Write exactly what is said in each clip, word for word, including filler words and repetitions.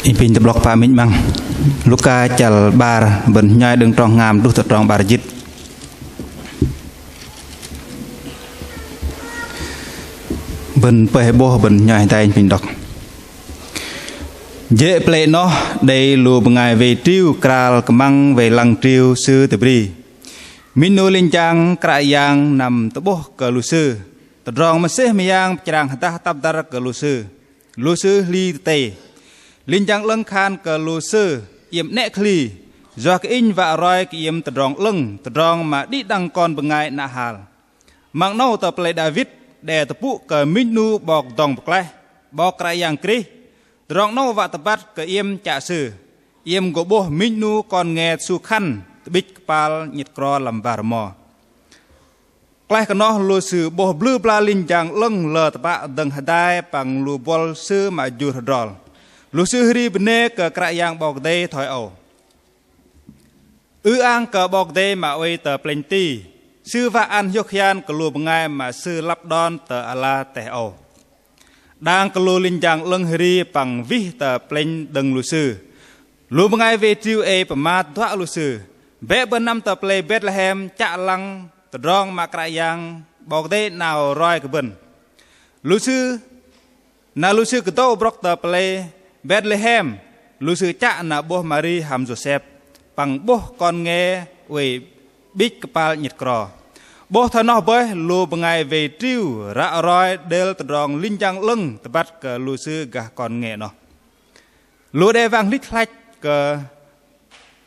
Inh pinh tơ'blŏk pă minh 'măng. Luka chăl 'bar, bơ̆n hnhoi đơ̆ng trong hngam truh tơ trong 'bar jĭt. Bơ̆n pơih 'bôh, bơ̆n hnhoi hơdai, inh pinh đŏk. Jê̆ pơlei noh đei lu bơngai wei triu kral kơmăng wei lăng triu sư tơbri. Minh 'nu linh jang Kră Yang năm tơ'bôh kơ lu sư. Tơdrong mơsêh mơyang pơchrang hơdah tăp dăr kơ lu sư. Lu sư hli tơtei. Linh jang 'lơ̆ng khan kơ lu sư: Iĕm 'nĕ kơ hli, yua kơ inh wă roi kơ iĕm tơdrong 'lơ̆ng, tơdrong mă đĭ đăng kon bơngai 'nă hal. Măng 'nâu tơ pơlei Đawit đe tơpŭ kơ minh 'nu 'Bok dŏng pơklaih, 'Bok Kră Yang Krist. Tơdrong 'nâu wă tơbăt kơ iĕm chă Sư. Iĕm gô 'bôh minh 'nu kon nge su khăn tơ'bĭch kơpal 'nhĕt kro lăm bar rơmo. Klaih kơ noh lu sư 'bôh blư bla linh jang 'lơ̆ng lơ tơpă dơ̆ng hơdai păng lu buăl sư mă jur hơdrol. Lu sư hơri bơnê kơ Kră Yang 'Bok Kei-Dei thoi âu: Ư-ang kơ 'Bok Kei-Dei mă oei tơ plĕnh ti, Sư wă ăn hiôk hian kơ lu bơngai mă Sư lăp đon tơ ala teh âu. Đang kơ lu linh jang 'lơ̆ng hơri păng wih tơ plĕnh đơ̆ng lu sư, lu bơngai wei triu ei pơmat duă lu sư: Bĕ bơ̆n năm tơ pơlei Betlehem chă lăng tơdrong mă Kră Yang 'Bok Kei-Dei 'nao roi kơ bơ̆n. Lu sư, na lu sư kơdâu brŏk tơ pơlei Betlehem, lu sư chă na 'bôh Mari hăm Yôsep, păng 'bôh kon nge oei 'bĭch kơpal 'nhĕt kro. 'Bôh thoi noh bơih lu bơngai wei triu ră roi đêl tơdrong linh jang 'lơ̆ng tơbăt kơ lu sư gah kon nge noh. Lu đe wang hlĭch hlăch kơ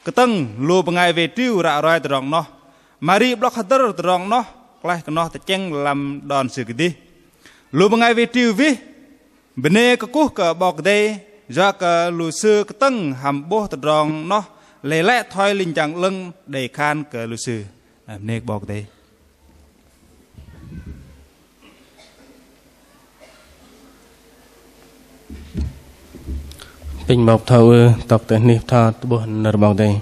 kơtơ̆ng lu bơngai wei triu ră roi tơdrong noh. Mari 'blŏk hơdơ̆r tơdrong noh, klaih kơ noh tơchĕng lăm đon sư kơdih. Lu bơngai wei triu wih bơnê kơkuh kơ 'Bok Kei-Dei, yua kơ lu sư kơtơ̆ng hăm 'bôh tơdrong noh lei lăi thoi linh jang 'lơ̆ng đei khan kơ lu sư. Bơnê kơ 'Bok Kei-Dei. Pinh 'bok thơ ư tŏk tơ anih bơtho tơ'bôh nơ̆r 'Bok Kei-Dei.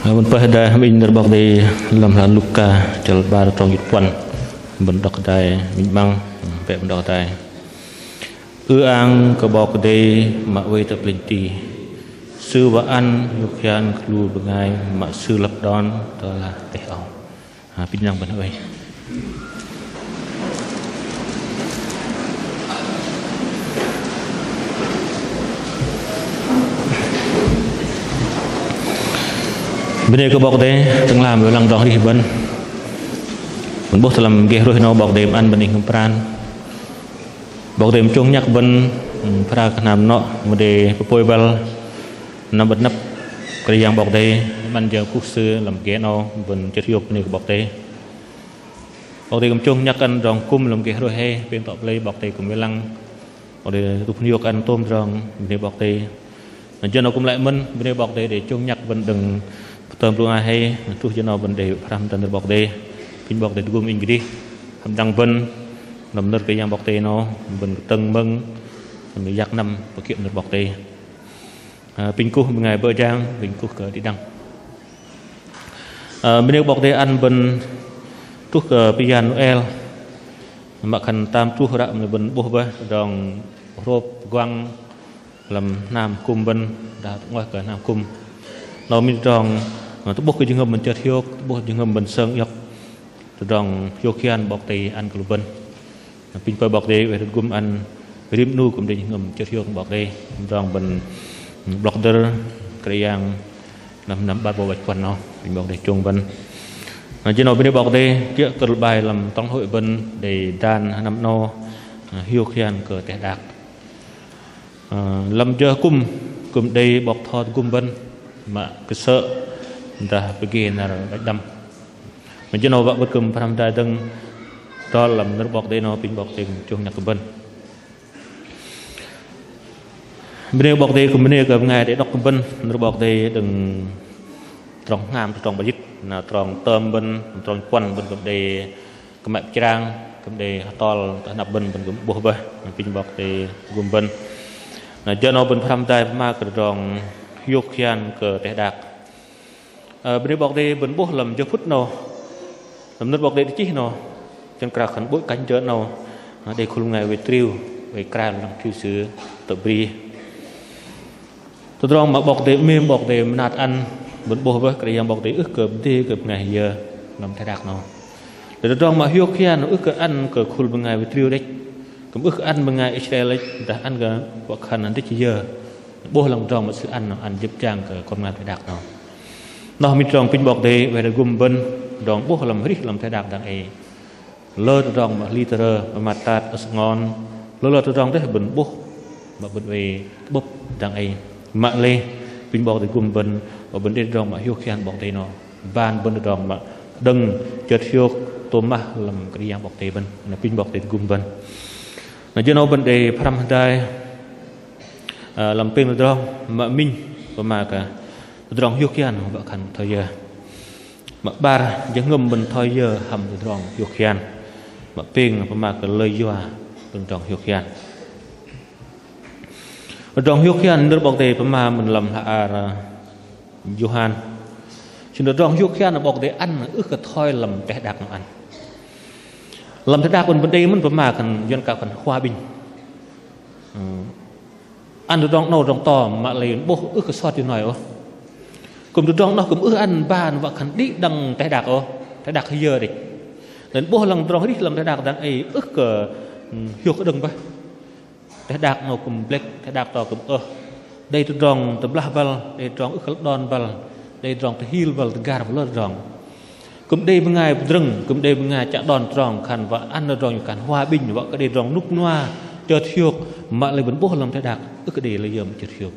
Bơ̆n pơih hơdai hăm inh nơ̆r 'Bok Kei-Dei lăm hla Luka chăl 'bar trong jĭt puăn. Bơ̆n đŏk hơdai minh 'măng, bĕ bơ̆n đŏk hơdai. Ư-ang kơ 'Bok Kei-Dei mă oei tơ plĕnh ti. Sư wă ăn hiôk hian kơ lu bơngai mă Sư lăp đon tơ ala teh âu. Pinh năng bơ̆n oei. Bơnê kơ 'Bok Kei-Dei, tơ'ngla mă lăng tơdrong arih bơ̆n. Bơ̆n 'bôh tơ lăm gêh rôh 'nâu 'Bok Kei-Dei mă ăn bơ̆n inh kư̆m pran. 'Bok Kei-Dei mơchông nhăk bơ̆n, ưm, pơra kơ hnam 'noh, mă đei pơpôi băl, năm bơ̆n năp Kră Yang 'Bok Kei-Dei, mă ăn jơ kuh Sư lăm gêh 'nâu, bơ̆n chơt hiôk bơnê kơ 'Bok Kei-Dei. 'Bok Kei-Dei kư̆m chông nhăk ăn tơdrong akŭm lăm gêh rôh hei, pêng tŏ pơlei 'Bok Kei-Dei kư̆m wei lăng, 'Bok Kei-Dei tŭh pơnhiôk ăn tôm tơdrong bơnê 'Bok Kei-Dei. Na jơ 'nâu kư̆m lei mơ̆n, bơnê 'Bok Kei-Dei đei chông nhăk bơ̆n đơ̆ng pơtơm blŭng a hei, na truh jơ 'nâu bơ̆n đei pơhrăm tơ nơ̆r 'Bok Kei-Dei. Pinh 'Bok Kei-Dei tơgŭm inh kơdih, hăm đăng bơ̆n, lăm nơ̆r Kră Yang 'Bok Kei-Dei 'nâu, bơ̆n kơtơ̆ng mơ̆ng, bơ̆n yak năm pơkhiơ̆ nơ̆r 'Bok Kei-Dei. Ơ, pinh kuh bơngai bơ̆ jang, pinh kuh kơ đĭ đăng. Ơ, bơnê 'Bok Kei-Dei ăn bơ̆n truh kơ pơyan Nôel, mă khan tam truh ră mă bơ̆n 'bôh bơih, tơdrong hrôp guăng, lăm hnam akŭm bơ̆n, dah tơ'ngoih kơ hnam akŭm. 'Nâu minh tơdrong, ơ, tơ'bôh kơ jơhngơ̆m bơ̆n chơt hiôk, tơ'bôh jơhngơ̆m bơ̆n sơng iŏk tơdrong hiôk hian 'Bok Kei-Dei ăn kơ lu bơ̆n. Pinh pơi 'Bok Kei-Dei, oei tơgŭm ăn rim 'nu kư̆m đei jơhngơ̆m chơt hiôk 'Bok Kei-Dei. Tơdrong bơ̆n blŏk hơdơ̆r Kră Yang lăm năm 'bar 'bâu 'bar jĭt puăn 'nâu, pinh 'Bok Kei-Dei chông bơ̆n. Na jơ 'nâu bơnê 'Bok Kei-Dei, kiơ̆ kơ̆l 'bai lăm tŏng hội bơ̆n đei dan năm 'nâu, hiôk hian kơ teh đak. Ơ, lăm jơ akŭm, kư̆m đei 'bok bơtho tơgŭm bơ̆n, mă kơsơ̆ dah pơgê năr băt đăm. Mă jơ 'nâu wă bơ̆n kư̆m pơhrăm hơdai dơ̆ng, tơl lăm nơ̆r 'Bok Kei-Dei 'nâu, pinh 'Bok Kei-Dei kư̆m chông nhăk kơ bơ̆n. Bơnê 'Bok Kei-Dei kư̆m bơnê kơ bơngai đei đŏk kơ bơ̆n nơ̆r 'Bok Kei-Dei đơ̆ng trong hngam truh trong 'bar jĭt, na trong tơm bơ̆n, trong puăn bơ̆n kư̆m đei kơmăy pơchrang, kư̆m đei hơtol tơ hơnăp bơ̆n, bơ̆n kư̆m 'bôh bơih, na apinh 'Bok Kei-Dei gŭm bơ̆n. Na jơ 'nâu bơ̆n pơhrăm hơdai pơma kơ tơdrong hiôk hian kơ teh đak. Ơ, bơnê 'Bok Kei-Dei, bơ̆n 'bôh lăm jơ phŭt 'nâu, lăm nơ̆r 'Bok Kei-Dei đei chih 'nâu, chơ̆n krao khan 'bôh kănh jơ 'nâu, na đei khul bơngai oei triu, oei krao lăm triu sư tơ bri. Tơdrong mă 'Bok Kei-Dei 'mêm, 'Bok Kei-Dei mơnat ăn, bơ̆n 'bôh bơih, Kră Yang 'Bok Kei-Dei ưh kơ pơdê kơ bơngai ayơ lăm teh đak 'nâu. Tơdrong mă hiôk hian ưh kơ ăn kơ khul bơngai oei triu đĕch, kư̆m ưh kơ ăn bơngai Israel đĕch, dah ăn kơ wă khan đĕch ayơ. 'Bôh lăm tơdrong mă Sư ăn, ăn jơ̆p jang kơ kon bơngai teh đak 'nâu. Noh minh tơdrong apinh 'Bok Kei-Dei oei gŭm bơ̆n, tơdrong 'bôh lăm arih lăm teh đak dang ei. Lơ tơdrong mă hli tơrơ, pơmat tat, ơh sơngon, lơ lơ tơdrong dêh bơ̆n 'bôh mă bơ̆n oei tơ'bơ̆p dang ei. Mă lei apinh 'Bok Kei-Dei gŭm bơ̆n, mă bơ̆n đei tơdrong mă hiôk hian 'Bok Kei-Dei 'nâu, ban bơ̆n tơdrong mă đơ̆ng chơt hiôk tôm mah lăm Kră Yang 'Bok Kei-Dei bơ̆n, na apinh 'Bok Kei-Dei gŭm bơ̆n. Na jơ 'nâu bơ̆n đei pơhrăm hơdai, ơ, lăm pêng tơdrong, mă minh pơma kơ tơdrong hiôk hian wă khan thoi yơ. Mă 'bar, jơhngơ̆m bơ̆n thoi yơ hăm tơdrong hiôk hian. Mă pêng pơma kơ lei yua tơdrong hiôk hian. Tơdrong hiôk hian nơ̆r 'Bok Kei-Dei pơma mơ̆n lăm hla ar, ơ, Yôhan. Sư tơdrong hiôk hian 'Bok Kei-Dei ăn ưh kơ thoi lăm teh đak 'nâu ăn. Lăm teh đak bơ̆n đei mơ̆n pơma khan, yuăn krao khan hòa bình. Ơ. Ăn tơdrong 'nâu tơdrong to, mă lei 'bôh ưh kơ sot jơnoi ôh. Kư̆m tơdrong 'noh kư̆m ưh ăn ban wă khan đĭ đăng teh đak ôh, teh đak ayơ đĕch. Lei 'bôh lăng tơdrong arih lăm teh đak dang ei ưh kơ, ưm, hiôk kơ đơ̆ng bơih. Teh đak 'nâu kư̆m blĕk, teh đak to kư̆m ơh. Đei tơdrong tơblah băl, đei tơdrong ưh kơ lăp đon băl, đei tơdrong tơhil băl, tơgar băl lơ tơdrong. Kư̆m đei bơngai pơdrơ̆ng, kư̆m đei bơngai chă đon tơdrong khan wă ăn tơdrong khan hòa bình, wă kơ đei tơdrong nŭk nua, chơt hiôk, mă lei bơ̆n 'bôh lăm teh đak ưh kơ đei lơ yơ mă chơt hiôk.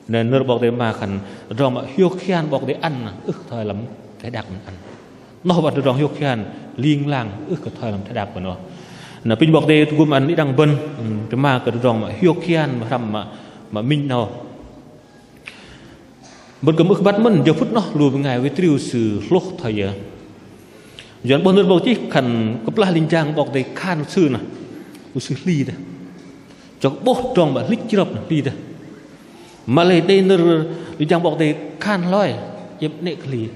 Lei nơ̆r 'Bok Kei-Dei pơma khan tơdrong mă hiôk hian 'Bok Kei-Dei ăn ưh kơ thoi lăm teh đak mă ăn. Noh wă tơdrong hiôk hian ling lang ưh kơ thoi lăm teh đak bơ̆n ôh. Na apinh 'Bok Kei-Dei tơgŭm ăn đĭ đăng bơ̆n, ưm, pơma kơ tơdrong mă hiôk hian mă hrăm mă, mă minh 'nâu. Bơ̆n kư̆m ưh kơ băt mơ̆n, jơ phŭt 'noh lu bơngai oei triu sư hlôh thoi yơ. Yuăn 'bôh nơ̆r 'Bok chih khan kơplah linh jang 'Bok Kei-Dei khan lu sư noh, lu sư hli dêh. Chŏk 'bôh tơdrong mă hlĭch chrơp noh hli dêh. Mă lei đei nơ̆r linh jang 'Bok Kei-Dei khan hloi, iĕm 'nĕ kơ hli.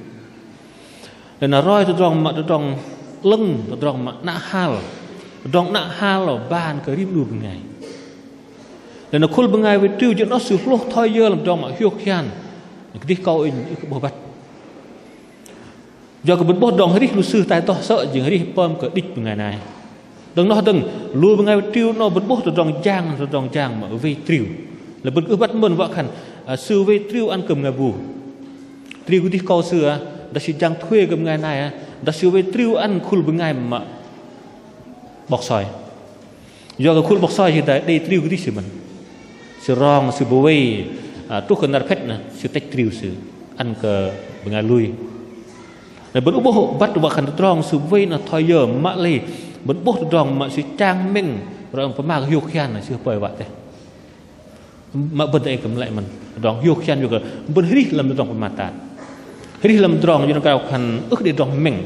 Lei na roi tơdrong mă tơdrong 'lơ̆ng, tơdrong mă 'nă hal. Tơdrong 'nă hal lơ ban kơ rim 'nu bơngai. Lei na khul bơngai oei triu jơ 'noh sư hlôh thoi yơ lăm tơdrong mă hiôk hian. Kơdih kâu inh ưh kơ 'bôh băt. Yua kơ bơ̆n 'bôh tơdrong arih lu sư tai tŏh sơ̆ jing arih pơm kơ đĭch bơngai nai. Đơ̆ng noh dơ̆ng, lu bơngai oei triu 'nâu bơ̆n 'bôh tơdrong jang, tơdrong jang mă oei triu. Lei bơ̆n kơ ưh băt mơ̆n wă khan, ơ, sư oei triu ăn kơ bơngai bu. Triu kơdih kâu sư, ơ, dah sư jang thuê kơ bơngai nai, ơ, dah sư oei triu ăn khul bơngai mă 'bok soi. Yua kơ khul 'bok soi sư đei, đei triu kơdih sư mơ̆n. Sư rong, sư bơwei, ơ, truh kơ năr phĕt noh, sư tĕch triu sư ăn kơ bơngai lui. Lei bơ̆n ưh 'bôh băt wă khan tơdrong sư bơwei noh thoi yơ, mă lei bơ̆n 'bôh tơdrong mă sư chang mĕng, rong pơma kơ hiôk hian noh sư hơpơi wă dêh. Mă bơ̆n tơ ei kư̆m lei mơ̆n tơdrong hiôk hian yua kơ bơ̆n arih lăm tơdrong pơmat tat. Arih lăm tơdrong yuăn krao khan ưh đei tơdrong mĕng.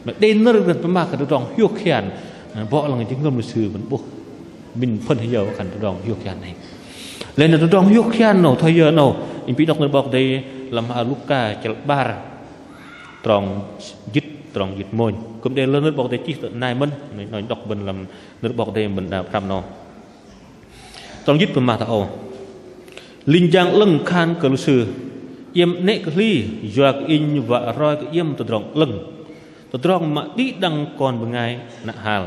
Mă đei nơ̆r pơma kơ tơdrong hiôk hian, ơ, bŏ lăng jơhngơ̆m lu sư bơ̆n 'bôh minh pơ̆n hơyơ wă khan tơdrong hiôk hian 'nâu. Lei na tơdrong hiôk hian 'nâu thoi yơ 'nâu, inh pinh đŏk nơ̆r 'Bok Kei-Dei lăm hla ar Luka chăl 'bar, trong jĭt, trong jĭt mônh. Kư̆m đei lơ nơ̆r 'Bok Kei-Dei chih tơ nai mơ̆n, inh đŏk bơ̆n lăm nơ̆r 'Bok Kei-Dei bơ̆n đa pơhrăm 'nâu. Trong jĭt pơma thoi âu: Linh jang 'lơ̆ng khan kơ lu sư: Iĕm 'nĕ kơ hli, yua kơ inh wă roi kơ iĕm tơdrong 'lơ̆ng, tơdrong mă đĭ đăng kon bơngai 'nă hal.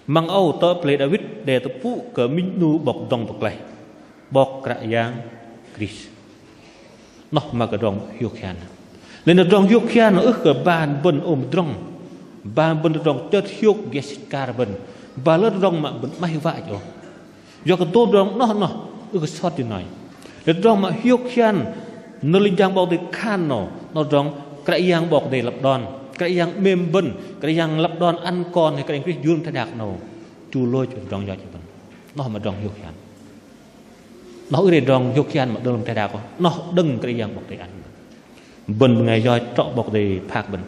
Măng âu tơ pơlei Đawit đe tơpŭ kơ minh 'nu 'Bok dŏng pơklaih, 'Bok Kră Yang Krist. Noh mă kơ tơdrong hiôk hian. Lei na tơdrong hiôk hian noh ưh kơ ban bơ̆n ôm tơdrong, ban bơ̆n tơdrong chơt hiôk geh sĕch akar bơ̆n, ba lơ tơdrong mă bơ̆n 'maih wă ôh. Yua kơ tôm tơdrong noh noh ưh kơ sot jơnoi. Lei tơdrong mă hiôk hian nơ̆r linh jang 'Bok Kei-Dei khan 'nâu, noh tơdrong Kră Yang 'Bok Kei-Dei lăp đon, Kră Yang 'mêm bơ̆n, Kră Yang lăp đon ăn Kon, Kră Yang Krist jur teh đak 'nâu chu lôch tơdrong yoch bơ̆n. Noh mă tơdrong hiôk hian. Noh ưh đei tơdrong hiôk hian mă đơ̆ng lăm teh đak ôh. Noh đơ̆ng Kră Yang 'Bok Kei-Dei ăn. Bơ̆n bơngai yoch trŏ 'Bok Kei-Dei phak bơ̆n.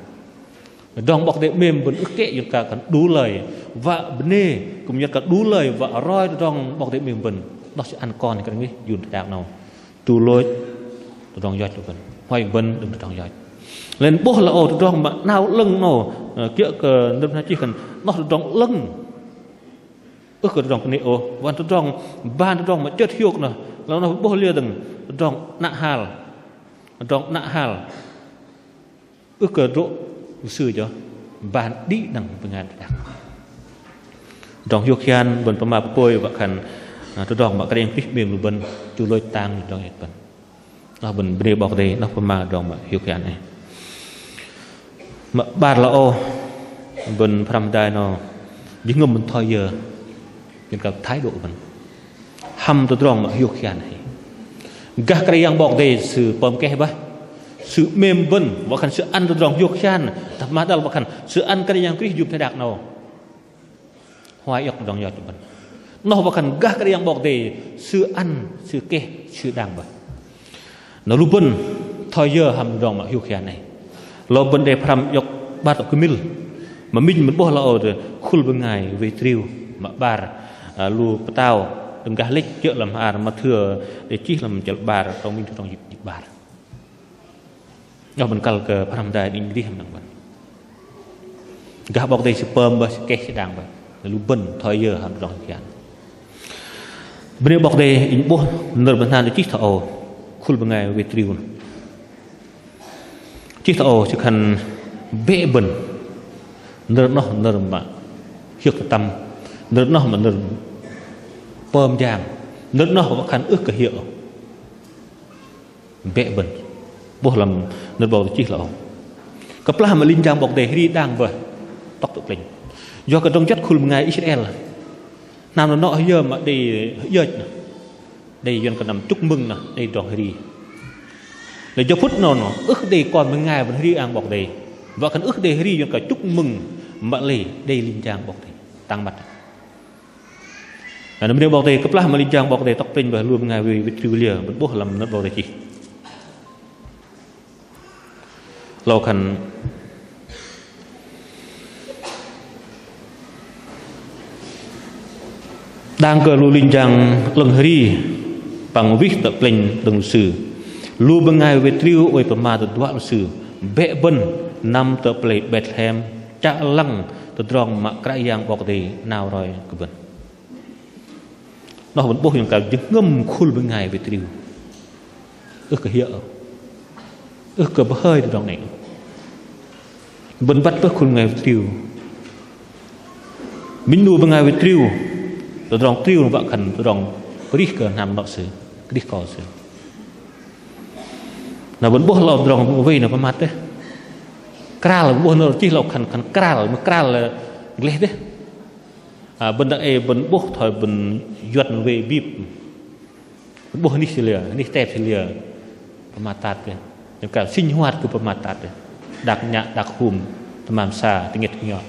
Tơdrong 'Bok Kei-Dei 'mêm bơ̆n ưh kĕ yua kơ kăn đu lơi wă bơnê, kư̆m yua kơ đu lơi wă roi tơdrong 'Bok Kei-Dei 'mêm bơ̆n. Noh sư ăn Kon Kră Yang Krist jur teh đak 'nâu. Chu lôch tơdrong yoch lu bơ̆n. Hoei bơ̆n đơ̆ng tơdrong yoch. Lei 'bôh la âu tơdrong mă 'nao 'lơ̆ng 'nâu, ơ, kiơ̆ kơ nơ̆r 'nâu chih khan noh tơdrong 'lơ̆ng. Ưh kơ tơdrong kơnê̆ ôh, wă tơdrong, ban tơdrong mă chơt hiôk noh, lei noh 'bôh liơ dơ̆ng, tơdrong 'nă hal. Tơdrong 'nă hal. Ưh kơ drô̆ lu sư chơ̆, ban đĭ đăng bơngai teh đak. Tơdrong hiôk hian bơ̆n pơma pơpôi wă khan, ơ, tơdrong mă Kră Yang Krist 'mêm lu bơ̆n, chu lôch tang tơdrong yoch bơ̆n. Noh bơ̆n bơnê 'Bok Kei-Dei, noh pơma tơdrong mă hiôk hian ei. Mă 'bar la âu, bơ̆n pơhrăm hơdai noh, jơhngơ̆m bơ̆n thoi yơ, jơhngơ̆m kơ thái độ bơ̆n hăm tơdrong mă hiôk hian ei. Gah Kră Yang 'Bok Kei-Dei sư pơm keh bơih, sư 'mêm bơ̆n, wă khan sư ăn tơdrong hiôk hian, tơpă mă đăl wă khan sư ăn Kră Yang Krist jur teh đak 'nâu. Hoei iŏk tơdrong yoch bơ̆n. Noh wă khan gah Kră Yang 'Bok Kei-Dei sư ăn, sư keh, sư đang bơih. Na lu bơ̆n thoi yơ hăm tơdrong mă hiôk hian ei. Lei bơ̆n đei pơhrăm iŏk 'bar tŏ kơmil. Mă minh bơ̆n 'bôh la âu tơ khul bơngai wei triu, mă 'bar, ơ, lu pơtao đơ̆ng gah lĕch kiơ̆ lăm hla ar Mathêu đei chih lăm chăl 'bar, trong minh tơdrong jĭt 'bar. Noh bơ̆n kăl kơ pơhrăm hơdai đĭ đih hăm đăng bơ̆n. Gah 'Bok Kei-Dei sư pơm bơih, sư keh, sư đang bơih. Lu bơ̆n thoi yơ hăm tơdrong hiôk hian. Bơnê 'Bok Kei-Dei, inh 'bôh nơ̆r bơ̆n hnam đei chih thoi âu, khul bơngai wei triu noh. Chih thoi âu sư khan bĕ bơ̆n. Nơ̆r noh nơ̆r mă hiơ̆k tơtăm. Nơ̆r noh mă nơ̆r pơm jang. Nơ̆r noh wă khan ưh kơ hiơ̆. Bĕ bơ̆n. 'Bôh lăm nơ̆r 'Bok Kei-Dei chih la âu. Kơplah mă linh jang 'Bok Kei-Dei hơri đang bơih, tŏk tơ plĕnh. Yua kơ tơdrong juăt khul bơngai Israel. Hnam noh noh yơ mă đei hơ'yơch noh. Đei yuăn kơ năm chúc mừng noh, đei tơdrong hơri. Lei jơ phŭt noh noh, ưh đei kon bơngai bơ̆n hơri ang 'Bok Kei-Dei. Wă khan ưh đei hơri yuăn kơ chúc mừng mă lei đei linh jang 'Bok Kei-Dei. Tang măt. Na, bơnê 'Bok Kei-Dei, kơplah mă linh jang 'Bok Kei-Dei tŏk plĕnh bơih lu bơngai wei, wei triu liơ, bơ̆n 'bôh lăm nơ̆r 'Bok Kei-Dei chih. Lei khan đang kơ lu linh jang 'lơ̆ng hơri păng wih tơ plĕnh đơ̆ng lu sư. Lu bơngai wei triu oei pơma tơduă lu sư: Bĕ bơ̆n năm tơ pơlei Betlehem, chă lăng tơdrong mă Kră Yang 'Bok Kei-Dei 'nao roi kơ bơ̆n. Noh bơ̆n 'bôh yŏng kăl jơhngơ̆m khul bơngai wei triu. Ưh kơ hiơ̆, ưh kơ pơhơi tơdrong 'nĕ. Bơ̆n băt bơih khul bơngai wei triu. Minh 'nu bơngai wei triu, tơdrong triu noh wă khan tơdrong kơdih kơ hnam noh sư, kơdih kon sư. Na bơ̆n 'bôh lơ tơdrong wei noh pơmat dêh. Kral, bơ̆n 'bôh nơ̆r chih lơ khan, khan kral, mă kral lơ gleh dêh. A, bơ̆n dang ei bơ̆n 'bôh thoi bơ̆n juăt wei bip. Bơ̆n 'bôh anih sư liơ, anih tep sư liơ. Pơmat tat dêh. Yŏng kăl sinh hoạt kơ pơmat tat dêh. Đak nhă, đak hum, tơmam sa, tơngiĕt kơngiŏ.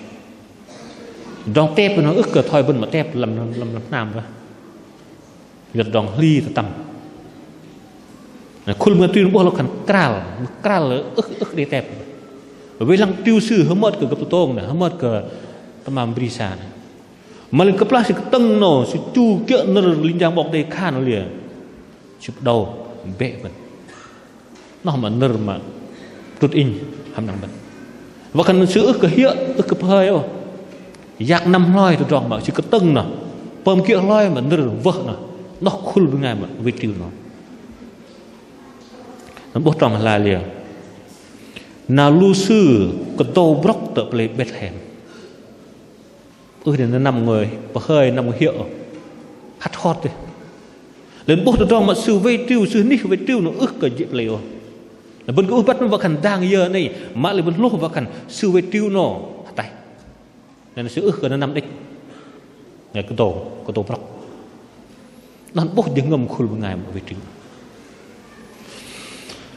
Tơdrong tep noh ưh kơ thoi bơ̆n mă tep lăm, lăm, lăm hnam bơih. Yua tơdrong hli tơtăm. Na, khul bơngai triu noh 'bôh lơ khan kral, kral ưh, ưh đei tep. Wei lăng triu sư hơmơt kơ gơ̆p tơtông noh, hơmơt kơ tơmam bri sa noh. Mă lei kơplah sư kơtơ̆ng noh, sư chu kiơ̆ nơ̆r linh jang 'Bok Kei-Dei khan liơ. Sư pơđâu, bĕ bơ̆n. Noh mă nơ̆r mă trŭt inh hăm đăng bơ̆n. Wă khan sư ưh kơ hiơ̆, ưh kơ pơhơi ôh. Yak năm hloi tơdrong mă sư kơtơ̆ng noh. Pơm kiơ̆ hloi mă nơ̆r wơh noh. Noh khul bơngai mă wei triu noh. Năm 'bôh trong hla liơ. Na lu sư kơdâu brŏk tơ pơlei Betlehem. Ưh đei năm ngôi pơhơi, năm ngôi hiơ̆. Hăt hot dêh. Lei 'bôh tơdrong mă sư wei triu, sư anih wei triu noh ưh kơ jê̆ pơlei ôh. Lei bơ̆n kơ ưh băt wă khan dang yơ 'nâu, mă lei bơ̆n hlôh wă khan sư wei triu noh hơtaih. Lei sư ưh kơ năm đĕch. Lei kơdâu, kơdâu brŏk. Noh 'bôh jơhngơ̆m khul bơngai mă wei triu.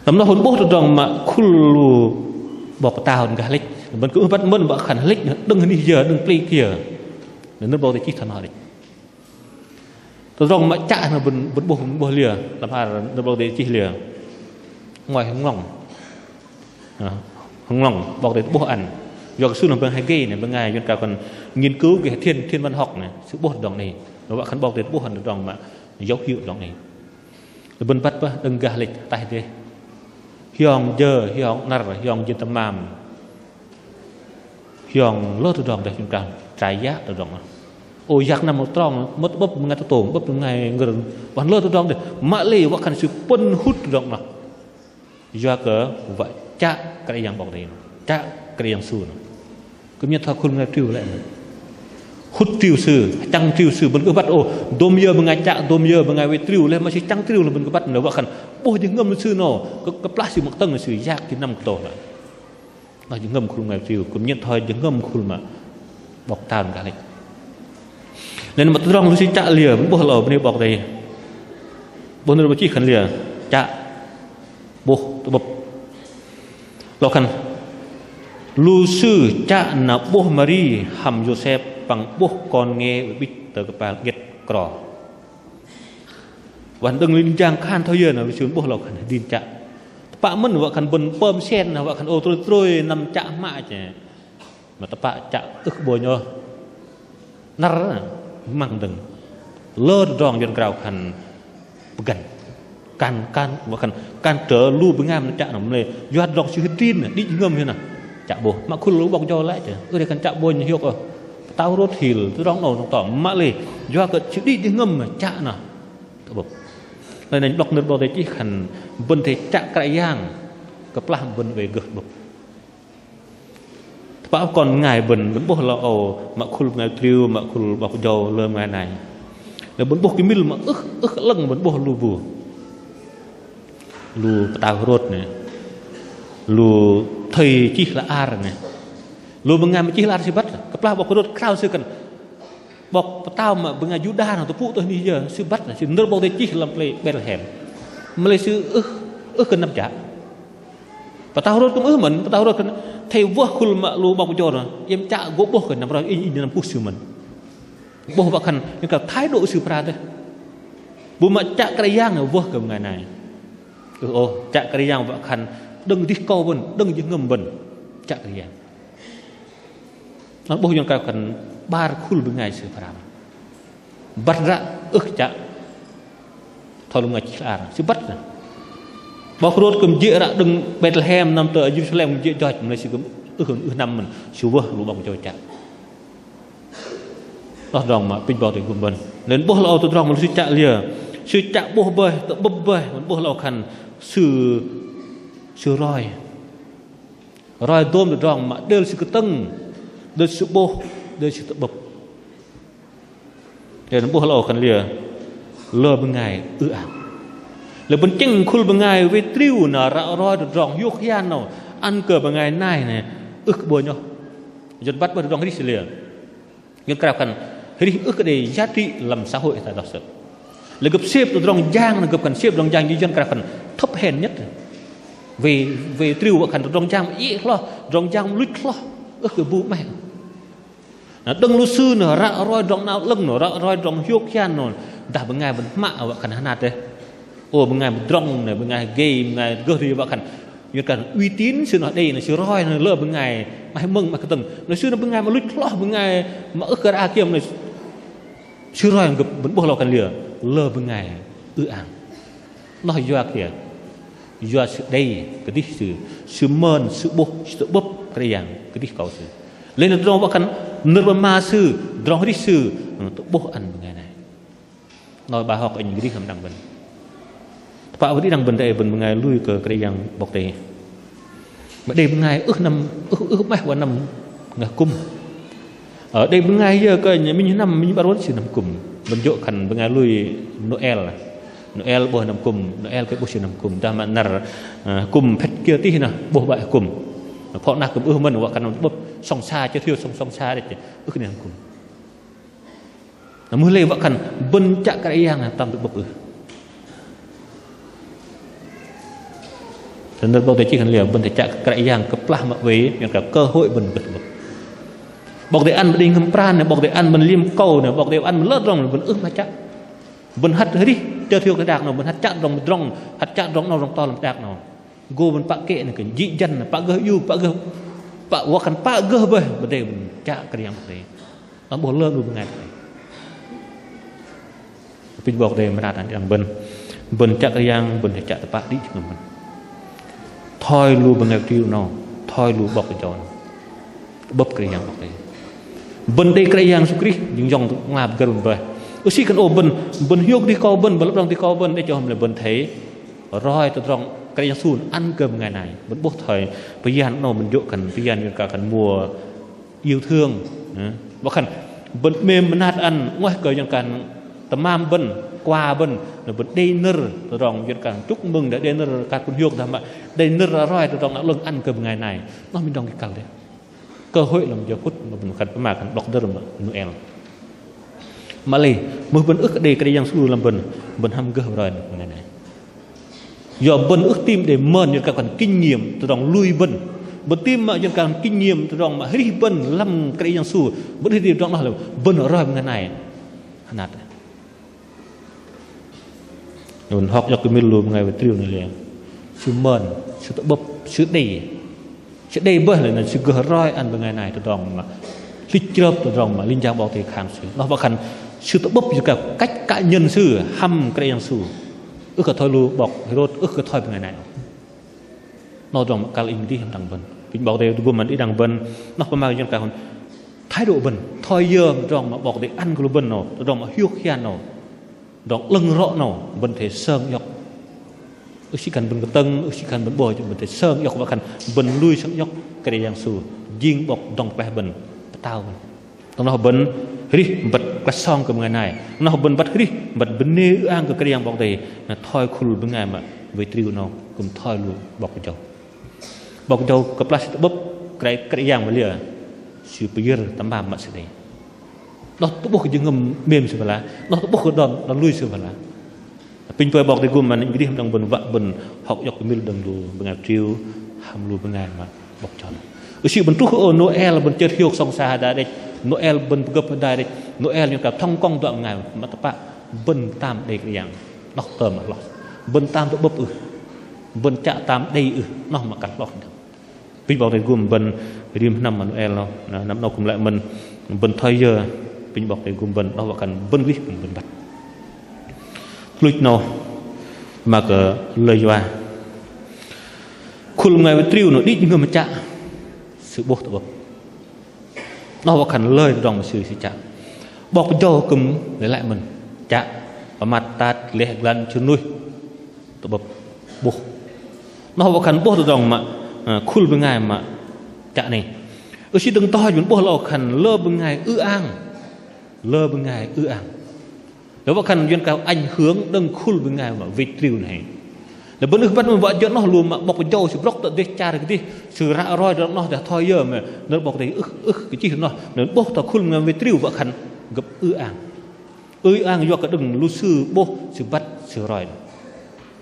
Lăm noh 'bôh tơdrong mă khul lu 'bok pơtao gah lĕch. Bơ̆n kơ ưh băt mơ̆n wă khan lĕch noh đơ̆ng anih yơ, đơ̆ng pơlei kiơ. Nơ̆r 'Bok Kei-Dei chih thoi noh đĕch. Tơdrong mă chă noh bơ̆n, bơ̆n 'bôh, bơ̆n 'bôh liơ, lăm hla ar nơ̆r 'Bok Kei-Dei chih liơ. Ngôi hơnglŏng. Hơnglŏng, 'Bok Kei-Dei tơ'bôh ăn. Yua kơ sư noh bơngai hơgei noh, bơngai yuăn krao khan nghiên cứu kơ thiên, thiên văn học noh, sư 'bôh tơdrong 'nâu. Noh wă khan 'Bok Kei-Dei 'bôh tơdrong mă dấu hiệu tơdrong 'nâu. Bơ̆n băt bơih đơ̆ng gah lĕch ataih dêh. Hiong jơ, hiong năr, hiong jên tơmam. Hiong lơ tơdrong dêh, yuăn krao tơdrong yak tơdrong noh. Ô, yak năm trong, mơ̆t 'bơ̆p bơngai tơtông, 'bơ̆p bơngai ngơ̆r, wă lơ tơdrong dêh. Mă lei wă khan sư pŭn hŭt tơdrong noh. Yua kơ wă chă Kră Yang 'Bok Kei-Dei, chă Kră Yang Sư noh. Kư̆m nhen thoi khul bơngai triu lei. Hŭt triu sư, chăng triu sư, bơ̆n kư̆m băt ô, dôm yơ bơngai chă, dôm yơ bơngai wei triu lei, mă sư chăng triu lei bơ̆n kư̆m băt, noh wă khan 'bôh jơhngơ̆m sư noh, kơ, kơplah sư mă kơtơ̆ng noh sư yak jơhngơ̆m kơtô lei. Noh jơhngơ̆m khul bơngai triu, kư̆m nhen thoi jơhngơ̆m khul mă 'bok tơm gah lĕch. Lei na mă tơdrong lu sư chă liơ, bơ̆n 'bôh lơ bơnê 'Bok Kei-Dei. 'Bôh nơ̆r 'Bok chih khan liơ, chă, 'bôh tơ'bơ̆p. Lơ khan, lu sư chă na 'bôh Mari hăm Yôsep păng 'bôh kon nge ŭnh 'bĭch tơ kơpal 'ngiĕt kro. Wă đơ̆ng linh jang khan thoi yơ na lu sư 'bôh lơ khan dĭng chă. Tơpă mơ̆n wă khan bơ̆n pơm sen na wă khan ô trôi trôi năm chă hmă chĕ. Mă tơpă chă ưh kơ 'bônh ôh. Năr măng dơ̆ng. Lơ tơdrong yuăn krao khan pơgăn. Kan, kan, wă khan kan trơ lu bơngai mă chă noh mă lei yua tơdrong sư hơdrin đĭ jơhngơ̆m hiơ̆ na. Chă 'bôh. Mă khul lu 'bok jâu lei chĕ. Ưh đei khan chă 'bônh hiôk ôh. Pơtao Hêrôt hil tơdrong 'nâu tơdrong tơm mă lei yua kơ sư đĭ jơhngơ̆m chă noh. Tơ'bơ̆p. Lei na 'bok nơ̆r 'Bok Kei-Dei chih khan bơ̆n athei chă Kră Yang kơplah bơ̆n oei gơh tơ'bơ̆p. Tơpă kon bơngai bơ̆n, bơ̆n 'bôh lơ âu, mă khul bơngai triu, mă khul 'bok jâu, lơ bơngai nai. Lei bơ̆n 'bôh kơmil mă ưh, ưh kơ 'lơ̆ng bơ̆n 'bôh lu bu. Lu pơtao Hêrôt noh. Lu thây chih hla ar noh. Lu bơngai mă chih hla ar sư băt, kơplah 'bok Hêrôt krao sư khan 'bok pơtao mă bơngai Yuđa noh tơpŭ tơ anih yơ, sư băt noh, sư nơ̆r 'Bok Kei-Dei chih lăm pơlei Betlehem. Mă lei sư ưh, ưh kơ năm chă. Pơtao Hêrôt kư̆m ưh mơ̆n, pơtao Hêrôt khan athei wơh khul mă lu 'bok jâu noh, iĕm chă gô 'bôh kơ năm roi, inh, inh năm kuh sư mơ̆n. 'Bôh wă khan, iĕm kơ thái độ sư phara dêh. Bu mă chă Kră Yang noh wơh kơ bơngai nai. Ưh ôh, chă Kră Yang wă khan đơ̆ng kơdih akâu bơ̆n, đơ̆ng jơhngơ̆m bơ̆n. Chă Kră Yang. Noh 'bôh yuăn krao khan 'bar khul bơngai sư phara. Băt ră ưh kơ chă. Thoi lu bơngai chih hla ar sư băt noh. 'Bok Hêrôt kư̆m jê̆ ră đơ̆ng Betlehem năm tơ Jêrusalem kư̆m jê̆ yoch, mă lei sư kư̆m ưh, ưh năm mơ̆n, sư wơh lu 'bok jâu chă. Noh tơdrong mă apinh 'Bok Kei-Dei gŭm bơ̆n. Lei 'bôh lơ âu tơdrong mă lu sư chă liơ. Sư chă 'bôh bơih, tơ'bơ̆p bơih, 'bôh lơ âu khan sư, sư roi. Roi dôm tơdrong mă đêl sư kơtơ̆ng, đêl sư 'bôh, đêl sư tơ'bơ̆p. Lei na 'bôh lơ âu khan liơ, lơ bơngai ư-ang. Lei bơ̆n chĕng khul bơngai wei triu noh ră roi tơdrong hiôk hian noh ăn kơ bơngai nai noh ưh kơ 'bônh ôh. Yuăn băt bơih tơdrong arih sư liơ. Yuăn krao khan arih ưh kơ đei giá trị lăm xã hội ta noh sơ̆. Lei gơ̆p sêp tơdrong jang noh gơ̆p khan sêp tơdrong jang jê̆ yuăn krao khan thấp hèn nhất. Wei, wei triu wă khan tơdrong jang mă iĕ hloh, tơdrong jang mă luch hloh, ưh kơ bu 'maih. Na đơ̆ng lu sư noh ră roi tơdrong 'nao 'lơ̆ng noh, ră roi tơdrong hiôk hian noh, dah bơngai bơ̆n hmă wă khan hơnat dêh. Ô, bơngai mă drŏng noh, bơngai hơgei, bơngai gơh ri wă khan. Yuăn khan uy tín sư noh đei noh, sư roi noh lơ bơngai 'maih mơ̆ng 'maih kơtơ̆ng. Noh sư noh bơngai mă luch hloh, bơngai mă ưh kơ ră kiơ̆m noh. Sư roi gơ̆p bơ̆n 'bôh lơ âu khan liơ, lơ bơngai ư-ang. Noh yua kiơ, yua sư đei kơdih sư, sư mơn, sư 'bôh, sư tơ'bơ̆p Kră Yang kơdih akâu sư. Lei na tơdrong wă khan nơ̆r pơma sư, tơdrong arih sư, tơ'bôh ăn bơngai nai. Noh ba hŏk inh kơdih hăm đĭ đăng bơ̆n. Tơpă wă đĭ đăng bơ̆n đei bơ̆n bơngai lui kơ Kră Yang 'Bok Kei-Dei. Mă đei bơngai ưh năm, ưh, ưh 'maih wă năm ngăh kŭm. Ơ, đei bơngai yơ kơ minh năm, minh 'bar wơ̆n sư năm kŭm. Bơ̆n jơ̆ khan bơngai lui Nôel. Nôel 'bôh năm kŭm, Nôel kơ 'bôh sư năm kŭm. Dah mă năr, ơ, kŭm phĕt kiơ tih noh 'bôh bơih kŭm. Phŏ nah kŭm ưh mơ̆n wă khan năm tơ'bơ̆p sŏng sa, chơt hiôk sŏng, sŏng sa đĕch, ưh kơ năm kŭm. Na mưh lei wă khan bơ̆n chă Kră Yang na tam tơ'bơ̆p ưh. Tơdrong 'Bok Kei-Dei chih khan liơ bơ̆n athei chă Kră Yang kơplah mă oei, yuăn krao cơ hội bơ̆n gơh tơ'bơ̆p. 'Bok Kei-Dei ăn bơ̆n đei jơhngơ̆m pran na, 'Bok Kei-Dei ăn bơ̆n liêm akâu na, 'Bok Kei-Dei ăn bơ̆n lơ tơdrong na bơ̆n ưh mă chă. Bơ̆n hăt arih chơt hiôk teh đak noh, bơ̆n hăt chă tơdrong, tơdrong, hăt chă tơdrong 'nâu tơdrong to lăm teh đak noh. Gô bơ̆n pă kĕ na kơ jĭ jăn na, pă gơh iung, pă gơh Pă wă khan pă gơh bơih, bơ̆n đei bơ̆n chă Kră Yang 'Bok Kei-Dei. Lăm 'bôh lơ lu bơngai. Apinh 'Bok Kei-Dei mơnat ăn đĭ đăng bơ̆n. Bơ̆n chă Kră Yang, bơ̆n chă tơpă đĭ jơhngơ̆m bơ̆n. Thoi lu bơngai triu 'nâu, thoi lu 'bok kơjâu 'nâu. Tơ'bơ̆p Kră Yang 'Bok Kei-Dei. Bơ̆n đei Kră Yang Yêsu Krist, jing yŏng tơ'ngla pơgơ̆r bơ̆n bơih. Ưh sĭ khan ô bơ̆n, bơ̆n hiôk dih kâu bơ̆n, bơ̆n lăp đŏng dih kâu bơ̆n, đei chơ hăm lei bơ̆n athei roi tơdrong Kră Yang Yêsu ăn kơ bơngai nai. Bơ̆n 'bôh thoi bơyan 'nâu bơ̆n jô̆ khan, bơyan yŏng kơ khan mùa yêu thương. Wă khan bơ̆n 'mêm mơnat ăn 'nguaih kơ yŏng kơ tơmam bơ̆n, quà bơ̆n, na bơ̆n đei nơ̆r tơdrong yŏng kơ chúc mừng, đei nơ̆r kơ pŭn hiôk dah mă, đei nơ̆r roi tơdrong 'lơ̆ng ăn kơ bơngai nai. Noh minh đŏng kăl dêh. Cơ hội lăm jơ phŭt mă bơ̆n khan pơma khan 'blŏk dơ̆r mă Nôel. Mă lei, mưh bơ̆n ưh kơ đei Kră Yang Yêsu lăm bơ̆n, bơ̆n hăm gơh roi bơngai nai. Yua bơ̆n ưh tim đei mơn yŏng kơ khan kinh nghiệm tơdrong lui bơ̆n. Bơ̆n tim mă yŏng kơ khan kinh nghiệm tơdrong mă hrih bơ̆n lăm Kră Yang Yêsu, bơ̆n hrih tơdrong noh lei bơ̆n roi bơngai nai. Hơnat. Bơ̆n hŏk iŏk kơmĭl lu bơngai wei triu noh lei, sư mơn, sư tơ'bơ̆p, sư đei. Sư đei bơih lei na sư gơh roi ăn bơngai nai tơdrong mă hlĭch chrơp, tơdrong mă linh jang 'Bok Kei-Dei khan sư. Noh wă khan sư tơ'bơ̆p yŏng kơ cách cá nhân sư hăm Kră Yang Yêsu. Ưh kơ thoi lu 'bok Hêrôt, ưh kơ thoi bơngai nai. Noh tơdrong mă kăl inh dih hăm đĭ đăng bơ̆n. Apinh 'Bok Kei-Dei tơgŭm ăn đĭ đăng bơ̆n. Noh pơma yŏng kơ hăm thái độ bơ̆n, thoi yơ tơdrong mă 'Bok Kei-Dei ăn kơ lu bơ̆n 'nâu, tơdrong mă hiôk hian 'nâu, tơdrong 'lơ̆ng rŏ 'nâu, bơ̆n athei sơng iŏk. Ưh sĭ khan bơ̆n kơtơ̆ng, ưh sĭ khan bơ̆n 'bôh, bơ̆n athei sơng iŏk wă khan bơ̆n lui sơng iŏk Kră Yang Yêsu jing 'Bok dŏng pơklaih bơ̆n, pơtao bơ̆n. Tơdrong noh bơ̆n hrih băt klaih song kơ bơngai nai. Noh bơ̆n băt hrih băt bơnê ư-ang kơ Kră Yang 'Bok Kei-Dei, na thoi khul bơngai mă wei triu 'nâu kư̆m thoi lu 'bok kơjâu. 'Bok kơjâu kơplah sư tơ'bơ̆p Kră, Kră Yang mă liơ, sư pơyơ̆r tơmam mă sư đei. Noh tơ'bôh kơ jơhngơ̆m 'mêm sư bơih lah, noh tơ'bôh kơ đon, đon lui sư bơih lah. Apinh pơi 'Bok Kei-Dei gŭm ăn inh dih hăm đĭ đăng bơ̆n wă bơ̆n hŏk iŏk kơmĭl đơ̆ng lu bơngai triu, hăm lu bơngai mă 'bok kơjâu. Ưh sĭ bơ̆n truh ơ Nôel bơ̆n chơt hiôk sŏng sa hơdai đĕch, Nôel bơ̆n pơgơ̆p hơdai đĕch, Nôel yŏng kơ thông công dŏ bơngai mă tơpă bơ̆n tam đei Kră Yang. Noh tơm mă hloh. Bơ̆n tam tơ'bơ̆p ưh? Bơ̆n chă tam đei ưh? Noh mă kăl hloh. Apinh 'Bok Kei-Dei gŭm bơ̆n rim hơnăm mă Nôel noh, na, năm 'nâu kư̆m lei mơ̆n bơ̆n thoi yơ, apinh 'Bok Kei-Dei gŭm bơ̆n, noh wă khan bơ̆n wih bơ̆n băt. Tuch luch 'nâu mă kơ lơi yua. Khul bơngai wei triu noh đĭ jơhngơ̆m chă, sư 'bôh tơ'bơ̆p. Noh wă khan lơi tơdrong mă sư, sư chă. 'Bok kơjâu kư̆m lei lăi mơ̆n, chă pơmat tat, gleh glăn, sư̆ nuih, tơ'bơ̆p, 'bôh. Noh wă khan 'bôh tơdrong mă, ơ, khul bơngai mă chă noh. Ưh sĭ đơ̆ng tơhoi bơ̆n 'bôh lơ khan lơ bơngai ư-ang. Lơ bơngai ư-ang. Lơ wă khan yua kơ ảnh hưởng đơ̆ng khul bơngai mă wei triu noh. Lơ bơ̆n ưh băt mă wă jơ̆ noh lu mă 'bok kơjâu sư brŏk tơ dêh char kơdih, sư ră roi tơ noh dah thoi yơ mă nơ̆r 'Bok Kei-Dei ưh, ưh kơ chih noh, nơ̆r 'bôh tơ khul bơngai wei triu wă khan gơ̆p ư-ang. Ư-ang yua kơ đơ̆ng lu sư 'bôh sư băt sư roi.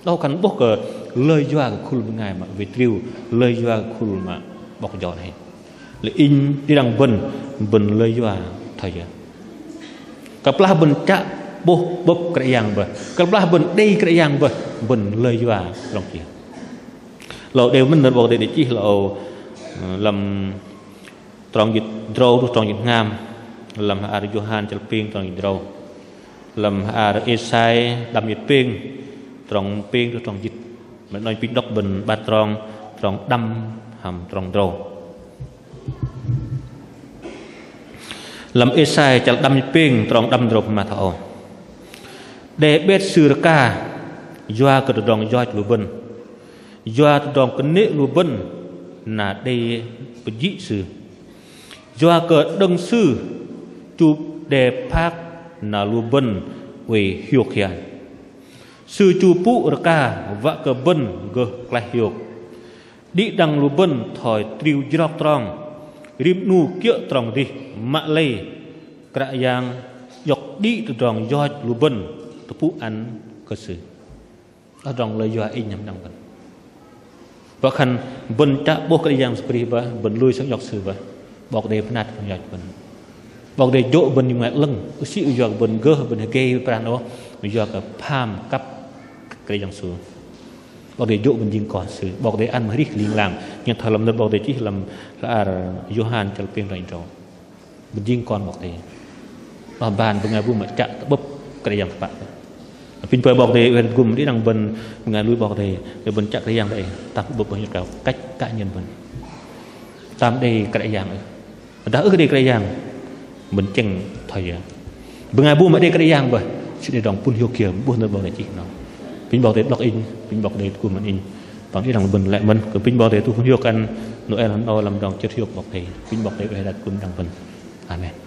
Noh khan 'bôh kơ lơi yua kơ khul bơngai mă wei triu, lơi yua kơ khul mă 'bok kơjâu noh. Lei inh đĭ đăng bơ̆n, bơ̆n lơi yua thoi yơ? Kơplah bơ̆n chă 'bôh 'bơ̆p Kră Yang bơih, kơplah bơ̆n đei Kră Yang bơih, bơ̆n lơi yua tơdrong kiơ? Lơ đei mơ̆n nơ̆r 'Bok Kei-Dei đei chih lơ, ơ, lăm trong jĭt drâu truh trong jĭt hngam, lăm hla ar Yôhan chăl pêng trong jĭt drâu. Lăm hla ar Êsai đăm jĭt pêng, trong pêng truh trong jĭt. Mă 'nâu apinh đŏk bơ̆n 'bar trong, trong đăm hăm trong drâu. Lăm Êsai chăl đăm jĭt pêng, trong đăm drâu pơma thoi âu: Đe 'bet sư rơka yua kơ tơdrong yoch lu bơ̆n, yua tơdrong kơnê̆ lu bơ̆n na đei pơjĭ sư. Yua kơ đơ̆ng sư chu đe phak na lu bơ̆n oei hiôk hian. Sư chu pŭ rơka wă kơ bơ̆n gơh klaih hiôk. Đĭ đăng lu bơ̆n thoi triu jrok trong, rim 'nu kiơ̆ trong dih, mă lei Kră Yang iŏk đĭ tơdrong yoch lu bơ̆n tơpŭ ăn kơ sư. Noh tơdrong lơi yua inh năm đăng bơ̆n. Wă khan bơ̆n chă 'bôh Kră Yang Yêsu Krist bơih, bơ̆n lui sơng iŏk sư bơih, 'Bok Kei-Dei pơnat tơdrong yoch bơ̆n. 'Bok Kei-Dei jô̆ bơ̆n jơ̆ng 'lơ̆ng, ưh sĭ yua kơ bơ̆n gơh, bơ̆n hơgei pran ôh, yua kơ pham kăp Kră Yang Yêsu. 'Bok Kei-Dei jô̆ bơ̆n jing kon Sư. 'Bok Kei-Dei ăn mă arih ling lang. Nhen thoi lăm nơ̆r 'Bok Kei-Dei chih lăm hla ar Yôhan chăl pêng trong tơdrâu. Bơ̆n jing kon 'Bok Kei-Dei. Noh bơ̆n bơngai bu mă chă tơ'bơ̆p Kră Yang tơpă. Apinh pơi 'Bok Kei-Dei oei tơgŭm đĭ đăng bơ̆n bơngai lui 'Bok Kei-Dei. Đei bơ̆n chă Kră Yang đei. Tơpă tơ'bơ̆p bơ̆n hiôk kơ cách cá nhân bơ̆n. Tam đei Kră Yang ưh? Dah ưh đei Kră Yang, bơ̆n chĕng thoi yơ? Bơngai bu mă đei Kră Yang bơih, sư đei tơdrong pŭn hiôk kiơ 'bôh nơ̆r 'Bok Kei-Dei chih noh. Apinh 'Bok Kei-Dei đŏk inh, apinh 'Bok Kei-Dei tơgŭm ăn inh. Păng đĭ đăng bơ̆n lĕ mơ̆n, kơ apinh 'Bok Kei-Dei tŭ pŭn hiôk ăn Nôel hăm âu lăm tơdrong chơt hiôk 'Bok Kei-Dei. Apinh 'Bok Kei-Dei oei hơdai tơgŭm đĭ đăng bơ̆n. Amen.